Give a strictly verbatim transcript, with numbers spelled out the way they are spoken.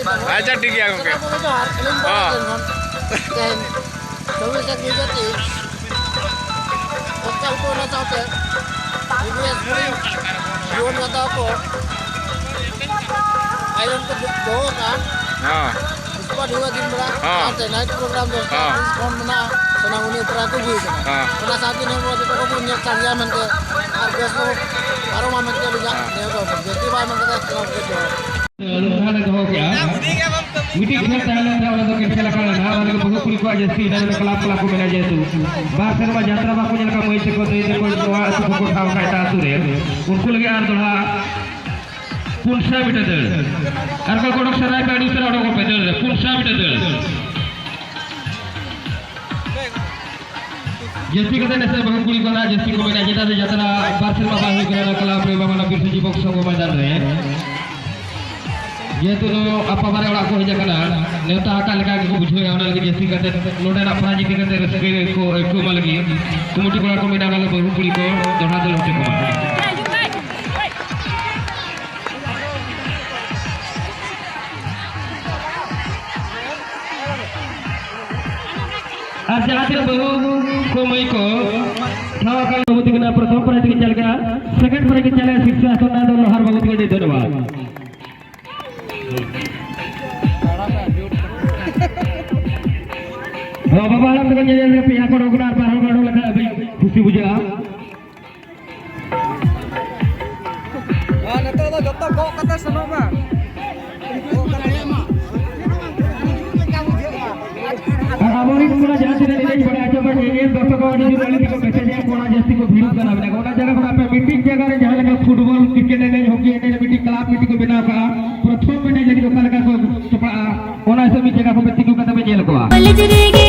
ᱟᱪᱪᱷᱟ, ᱴᱷᱤᱠ ᱜᱮᱭᱟ ᱜᱚᱢᱠᱮ᱾ ᱥᱟᱱᱟᱢ ᱠᱚᱜᱮ ᱡᱚᱦᱟᱨ᱾ ᱟᱹᱞᱤᱧ ᱫᱚ ᱦᱚᱸ᱾ ᱛᱮᱦᱮᱧ ᱪᱚᱵᱵᱤᱥ ᱮᱠ ᱫᱩ ᱦᱟᱡᱟᱨ ᱛᱮᱭᱤᱥ ᱚᱠᱟ ᱩᱯᱟᱹ ᱚᱱᱟ ᱥᱟᱶᱛᱮ ᱵᱤᱵᱤ ᱮᱥ ᱠᱚᱨᱮᱱ ᱡᱩᱣᱟᱹᱱ ᱜᱟᱶᱛᱟ ᱠᱚ ᱟᱭᱳᱡᱚᱱ ᱠᱚ ᱫᱚᱦᱚ ᱟᱠᱟᱫᱼᱟ᱾ ᱦᱚᱸ᱾ ᱥᱩᱯᱟᱨ ᱰᱷᱤᱣᱟ ᱫᱤᱱ ᱵᱮᱲᱟ ᱦᱚᱸ᱾ ᱟᱨ ᱱᱟᱭᱤᱴ ᱯᱨᱳᱜᱨᱟᱢ ᱫᱚ ᱦᱚᱸ᱾ ᱛᱤᱥ ᱠᱷᱚᱱ ᱢᱮᱱᱟᱜᱼᱟ, ᱥᱟᱱᱟᱢ ᱩᱱᱤ ᱛᱚᱨᱟ ᱠᱚ ᱦᱩᱭ ᱠᱟᱱᱟ᱾ ᱦᱚᱸ᱾ ᱚᱱᱟ ᱥᱟᱶᱛᱮ ᱱᱤᱭᱟᱹ ᱠᱚ ᱡᱚᱛᱚ ᱠᱚᱵᱚᱱ ᱧᱮᱞ ᱥᱟᱸᱜᱮᱭᱟ ᱢᱮᱱᱛᱮ ᱟᱨ ᱵᱮᱥ ᱠᱚ ᱯᱟᱨᱚᱢᱟ ᱢᱮᱱᱛᱮ ᱟᱹᱞᱤᱧᱟᱜ ᱦᱚᱸ᱾ ᱱᱤᱭᱟᱹ ᱠᱚ ᱡᱟᱹᱥᱛᱤ ᱵᱟᱭ ᱢᱮᱱ ᱠᱟᱛᱮ ᱥᱟᱱᱟᱢ ᱠᱚᱜᱮ ᱡᱚᱦᱟᱨ᱾ ᱞᱩᱠᱷᱟᱱ ᱮ ᱫᱚᱦᱚ ᱠᱮᱜᱼᱟ᱾ ᱢᱤᱫᱴᱤᱡ ᱠᱷᱮᱞ ᱛᱟᱦᱮᱸ ᱞᱮᱱ ᱛᱟᱦᱮᱸ, ᱚᱱᱟ ᱫᱚ cancel ᱟᱠᱟᱱᱟ᱾ ᱚᱱᱟ ᱨᱮᱜᱮ ᱵᱟᱹᱦᱩ ᱠᱩᱲᱤ ᱠᱚᱣᱟᱜ ᱡᱟᱹᱥᱛᱤ ᱮᱱᱟ, ᱚᱱᱟ ᱠᱞᱟᱵᱽ ᱠᱞᱟᱵᱽ ᱠᱚ ᱢᱮᱱᱟ, ᱡᱮᱦᱮᱛᱩ ᱵᱟᱨ ᱥᱮᱨᱢᱟ ᱡᱟᱛᱨᱟ ᱵᱟᱠᱚ ᱧᱮᱞ ᱟᱠᱟᱫ ᱢᱟᱹᱭ ᱛᱟᱠᱚ, ᱫᱟᱹᱭ ᱛᱟᱠᱚ ᱱᱚᱣᱟ ᱟᱹᱛᱩ ᱠᱚᱠᱚ ᱴᱷᱟᱶ ᱟᱠᱟᱫ ᱮᱴᱟᱜ ᱟᱹᱛᱩ ᱨᱮ, ᱩᱱᱠᱩ ᱞᱟᱹᱜᱤᱫ ᱟᱨ ᱫᱚᱦᱲᱟ ᱯᱩᱱ ᱥᱟᱭ ᱢᱤᱴᱟᱨ ᱫᱟᱹᱲ᱾ ᱟᱨ ᱚᱠᱚᱭ ᱠᱚ ᱚᱰᱚᱠ ᱥᱟᱱᱟᱭᱮᱫ ᱯᱮ, ᱟᱹᱰᱤ ᱩᱥᱟᱹᱨᱟ ᱚᱰᱚᱠᱚᱜ ᱯᱮ, ᱫᱟᱹᱲ ᱨᱮ ᱯᱩᱱ ᱥᱟᱭ ᱢᱤᱴᱟᱨ ᱫᱟᱹᱲ᱾ ᱡᱟᱹᱥᱛᱤ ᱠᱟᱛᱮ ᱱᱮᱥᱮ ᱵᱟᱹᱦᱩ ᱠᱩᱲᱤ ᱠᱚ ᱱᱟᱜ ᱡᱟᱹᱥᱛᱤ ᱠᱚ ᱢᱮᱱᱟ, ᱪᱮᱫᱟᱜ ᱥᱮ ᱡᱟᱛᱨᱟ ᱵᱟᱨ ᱥᱮᱨᱢᱟ ᱵᱟᱝ ᱦᱩᱭ ᱠᱟᱱᱟ ᱚᱱᱟ ᱠᱞᱟᱵᱽ ᱨᱮ, ᱵᱟᱵᱟ ᱵᱤᱨᱥᱟ ᱡᱤᱵᱚᱠ ᱥᱚᱝᱜᱷᱚ ᱢᱚᱭᱫᱟᱱ ᱨᱮ᱾ ᱡᱮᱦᱮᱛᱩ ᱱᱚᱣᱟ ᱟᱯᱟ ᱵᱟᱨᱮ ᱚᱲᱟᱜ ᱠᱚ ᱦᱮᱡ ᱟᱠᱟᱱᱟ, ᱱᱮᱣᱛᱟ ᱟᱠᱟᱫ ᱞᱮᱠᱟ ᱜᱮᱠᱚ ᱵᱩᱡᱷᱟᱹᱣᱮᱫᱼᱟ, ᱚᱱᱟ ᱞᱟᱹᱜᱤᱫ ᱡᱟᱹᱥᱛᱤ ᱠᱟᱛᱮ ᱱᱚᱰᱮᱱᱟᱜ ᱯᱨᱟᱭᱤᱡᱽ ᱤᱫᱤ ᱠᱟᱛᱮ ᱨᱟᱹᱥᱠᱟᱹ ᱠᱚ ᱟᱹᱭᱠᱟᱹᱣ ᱢᱟ ᱞᱟᱹᱜᱤᱫ ᱠᱚᱢᱤᱴᱤ ᱠᱚᱲᱟ ᱠᱚ ᱢᱮᱱᱟ, ᱚᱱᱟ ᱞᱟᱹᱜᱤᱫ ᱵᱟᱹᱦᱩ ᱠᱩᱲᱤ ᱠᱚ ᱫᱚᱦᱲᱟ ᱫᱚ ᱞᱚᱴᱮ ᱠᱚᱢᱟ᱾ ᱟᱨ ᱡᱟᱦᱟᱸ ᱛᱤᱱᱟᱹᱜ ᱵᱟᱹᱦᱩ ᱠᱚ ᱢᱟᱹᱭ ᱠᱚ ᱴᱷᱟᱶ ᱟᱠᱟᱱ ᱵᱟᱹᱵᱩ ᱛᱟᱹᱠᱤᱱ ᱚᱱᱟ ᱯᱨᱚᱛᱷᱚᱢ ᱯᱨᱟᱭᱤᱡᱽ ᱛᱟᱹᱠᱤᱱ ᱪᱟᱞ ᱠᱮᱜᱼᱟ, ᱥᱮᱠᱮᱱᱰ ᱯᱨᱟᱭᱤᱡᱽ ᱛᱟᱹᱠᱤᱱ ᱪᱟᱞ ᱠᱮᱜᱼᱟ, ᱥᱤᱨᱥᱟ ᱟᱥᱚᱱ ᱨᱮᱱᱟᱜ ᱫᱚ ᱞᱚᱦᱟᱨ ᱵᱟᱹᱵᱩ ᱛᱟᱹᱠᱤᱱ ᱟᱹᱰᱤ ᱫᱷᱚᱱᱭᱚᱵᱟᱫ᱾ ᱦᱚᱸ, ᱵᱟᱵᱟ ᱦᱟᱲᱟᱢ ᱛᱟᱠᱚ ᱧᱮᱧᱮᱞ ᱨᱮ ᱯᱮᱭᱟ ᱠᱚ ᱚᱰᱚᱠ ᱠᱟᱱᱟ, ᱟᱨ ᱵᱟᱨ ᱦᱚᱲ ᱠᱚ ᱚᱰᱚᱠ ᱞᱮᱠᱷᱟᱱ ᱟᱹᱰᱤ ᱠᱩᱥᱤ ᱵᱩᱡᱷᱟᱹᱜᱼᱟ᱾ ᱟᱨ ᱱᱤᱛᱚᱜ ᱫᱚ ᱡᱚᱛᱚ ᱜᱚᱜ ᱠᱟᱛᱮ ᱥᱮᱱᱚᱜ ᱢᱟ᱾ ᱟᱨ ᱟᱵᱚᱨᱮᱱ ᱠᱚᱲᱟ ᱡᱟᱦᱟᱸ ᱛᱤᱱᱟᱹᱜ ᱮᱱᱮᱡ ᱵᱟᱲᱟᱭ ᱦᱚᱪᱚ ᱠᱚᱣᱟ, ᱧᱮᱧᱮᱞ ᱫᱚᱨᱥᱚᱠ ᱦᱚᱸ ᱟᱹᱰᱤ ᱡᱳᱨ ᱟᱹᱰᱤ ᱠᱚ ᱢᱮᱥᱮᱡᱮᱫ ᱠᱚᱲᱟ ᱡᱟᱹᱥᱛᱤ ᱠᱚ ᱵᱷᱤᱲᱚᱜ ᱠᱟᱱᱟ᱾ ᱢᱮᱱᱟᱜ ᱚᱱᱟ ᱡᱟᱭᱜᱟ ᱠᱷᱚᱱ ᱟᱯᱮ ᱢᱤᱫᱴᱤᱡ ᱡᱟᱭᱜᱟ ᱨᱮ ᱡᱟᱦᱟᱸ ᱞᱮᱠᱟ ᱯᱷᱩᱴᱵᱚᱞ, ᱠᱨᱤᱠᱮᱴ ᱮᱱᱮᱡ, ᱦᱚᱠᱤ ᱮᱱᱮᱡ ᱨᱮ ᱢᱤᱫᱴᱤᱡ ᱠᱞᱟᱵᱽ ᱢᱤᱫᱴᱤᱡ ᱠᱚ ᱵᱮᱱᱟᱣ ᱠᱟᱜᱼᱟ, ᱯᱨᱚᱛᱷᱚᱢ ᱮᱱᱮᱡ ᱞᱟᱹᱜᱤᱫ ᱚᱠᱟ ᱞᱮᱠᱟ ᱠᱚ ᱥᱟᱯᱲᱟᱜᱼᱟ, ᱚᱱᱟ ᱦᱤᱥᱟᱹᱵ ᱢᱤᱫ ᱡᱟᱭᱜᱟ ᱠᱷᱚᱱ ᱯᱮ ᱛᱤᱸᱜᱩ ᱠᱟᱛᱮ ᱯᱮ ᱧᱮᱞ ᱠᱚᱣᱟ᱾ ᱠᱚᱞᱮᱡᱽ ᱨᱮᱜᱮ